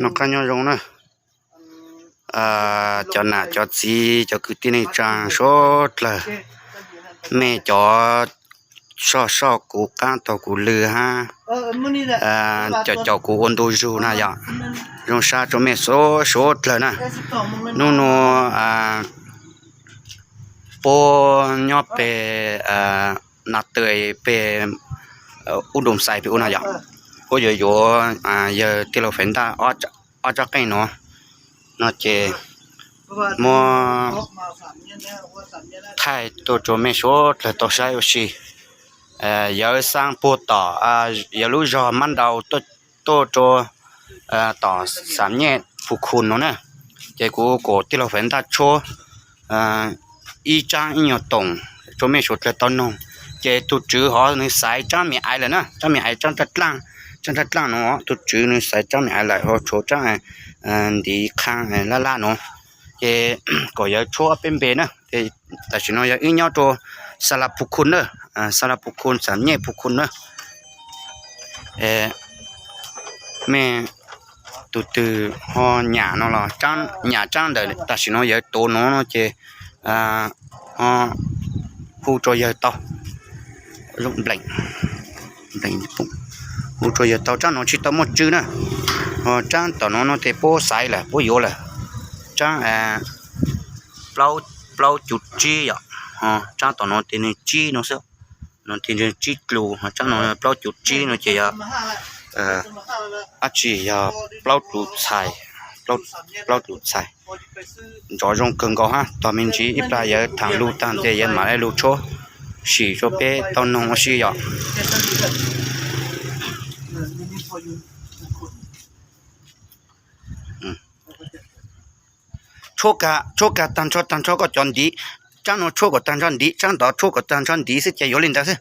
Noj qab nyob zoo na, cov nam cov txiv cov kwv tij neej tsaa suav dlawg, mej cov soj soj kuv qaab taug kuv lw hab caum caum kuv ua ntu zug na yom. Zoo sab rua mej suav dlawg na. Nub nua puab nyob peg Na Tws peg Ub Doo Xais peg ub na yom, puab yuav yuav yawg tij laug Faiv Ntaj ob tsob qeej nuav no ces muab thaij tuaj rua mej suav dlawg tau saib ua si. Yawv xaa puag tom yawg lub zog Mab Ntau tuaj rua tom Xam Nyej Phu Khu nuav na, ces kuv kuas tij laug Faiv Ntaj tshuab ib tsaab ib nyuag toom rua mej suav dlawg tau noog. Ces tug tswv hov nws xaiv tsaab mi aiv lawm na, tsaab mi aiv tsaab dlaaj dlaaj, tsaab dlaaj dlaaj nuav, tug tswv nws xaiv tsaab mi aiv lawm ho tshuav tsaab ntiv qhaa laj laj nuav. Ces kom yawg tshuab peb npe na. Tam sim no yog wb nyob rua Xa La Phu Khu na, Xa La Phu Khu, Xam Nyej Phu Khu na. Mej tug twg ho nyam no los nyam tsaab ntawm tam sim no yawg tuav nuav no ces ho hu rua yawg tau. Hu rua yawg tau, tsaab nuav tsi tau muaj tswb na. Ho tsaab tom nuav no ces puab xaiv lawm puab yuav lawm. Tsaab plaub cuv tsib yom. Tsaab tom nuav ces nws tsib no xwb, no ces tsib dlus, ho tsaab no plaub cuv tsib no ces yog dab tsi yog plaub dlus txhais, plaub dlus txhais. Nrov zoo kawg nkaus hab. Tog me ntsis ib plag yawg thaam lug taag ces yawg mam le lug tshuab sim rua peb tau noog ua si yom. Tshuab kag, tshuab kag taag nrho taag nrho koj cov ntiv. Tsaab nuav tshuab kom taag nrho ntiv, tsaab ntawd tshuab kom taag nrho ntiv xwb ces yuav li ntawd xwb.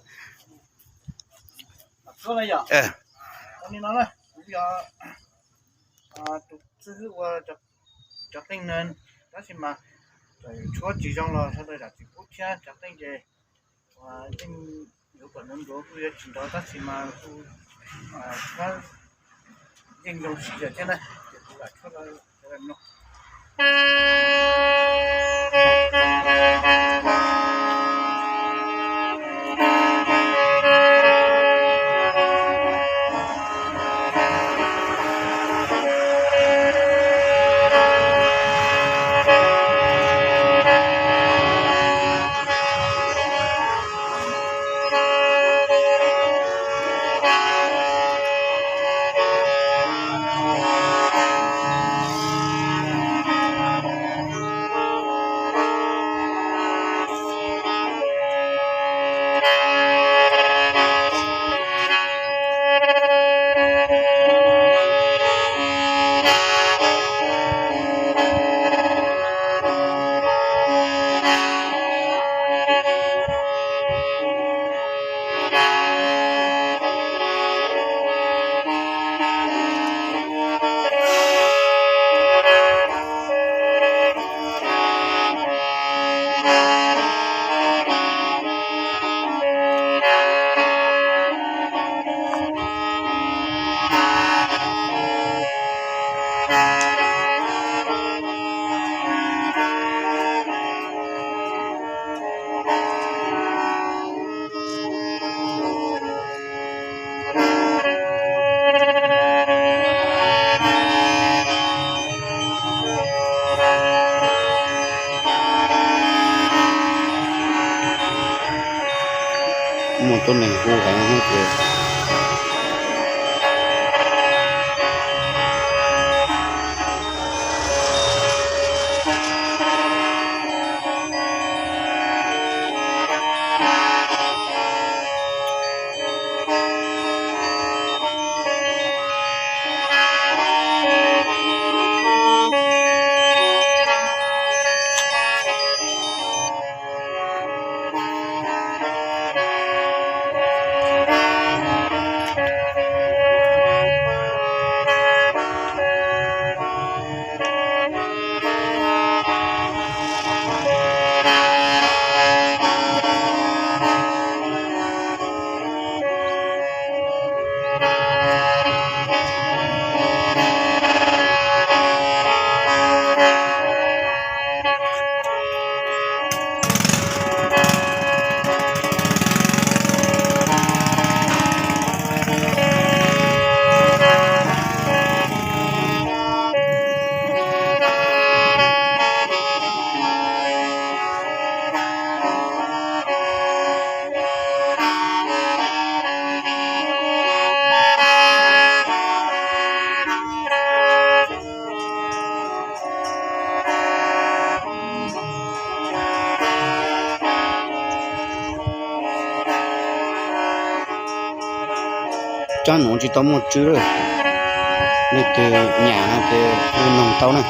Tshuab tsis zoo los sawv daws zam txim pub thiab, cov qeej ces yeej yuav kom ntuav ntuav kuj yuav tsis nrov tab sis mas kuj yeej zoo sij hawm thiab na, ces kuv lam tshuab rau sawv daws mloog. Muaj tuab neeg hu heev thiab ces Nuav tsis tau muaj tswv lawm, leej twg nyam no ces ua noog tau na.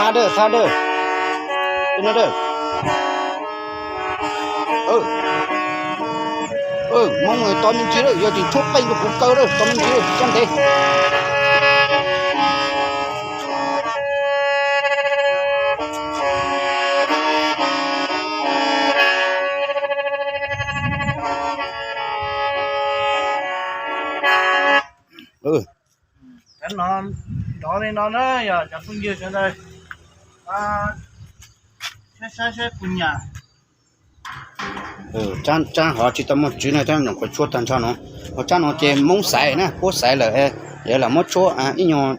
Thab dawb, thab dawb, no dawb. Moob tos me ntsis lawm, yog tseem tshuab qeej rau kuv kaw lawm, tos me ntsis lawm, txhob ntev. Cov no nrov li no na, yog cov phooj ywg sawv daws saib saib puas nyam. Tsab hov tsis tau muaj tswv na, tsab nyuam qhuav tshuab tag nrho no. Ho tsab no ces Moob xaiv na, puab xaiv lawm, yuav lam muab tshuab ib nyuag.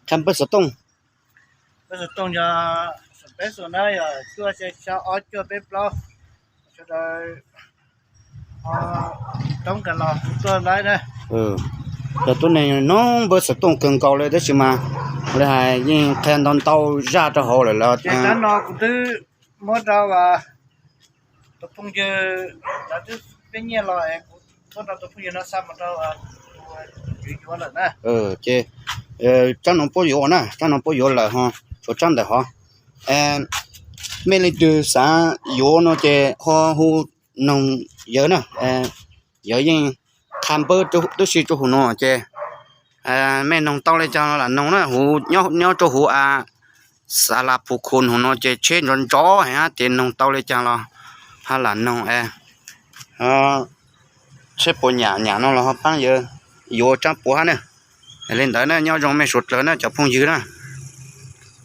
Qha npawb xov tooj. Peb xov tooj yog peb xov na yog cuaj xya xya ob cuaj peb plaub. Sawv daws toob kas los tuaj laib na. Cov tuab neeg nug npawb xov tooj kawg nkaus li tab sis mas li hais yeej qhia ntau ntau zaj rau hauv lawm los. Ces tsab no kuv twb muab rau tus phooj ywg, lawv twb peb nyiaj los es kuv muab rau tus phooj ywg no xa mus rau tus yuav lawm na. Ces tsab no puab yuav na, tsab no puab yuav lawm ho tshuav tsab ntawm hov. Mej leej twg xav yuav no ces ho hu noog yawg na. Yawg yeej qha npawb tub si rau huv no ces mej noog tau li caag lam noog na, huv nyob rau huv a, Xav Las Phu Khun huv no ces tsheb nrov nrov heev hab ces noog tau li caag los ho lam noog. Tsheb puas nyam nyam no los ho paab yawg yuav tsab puav hab na. Li ntawd na, nyob zoo mej suav dlawg na cov phooj ywg na.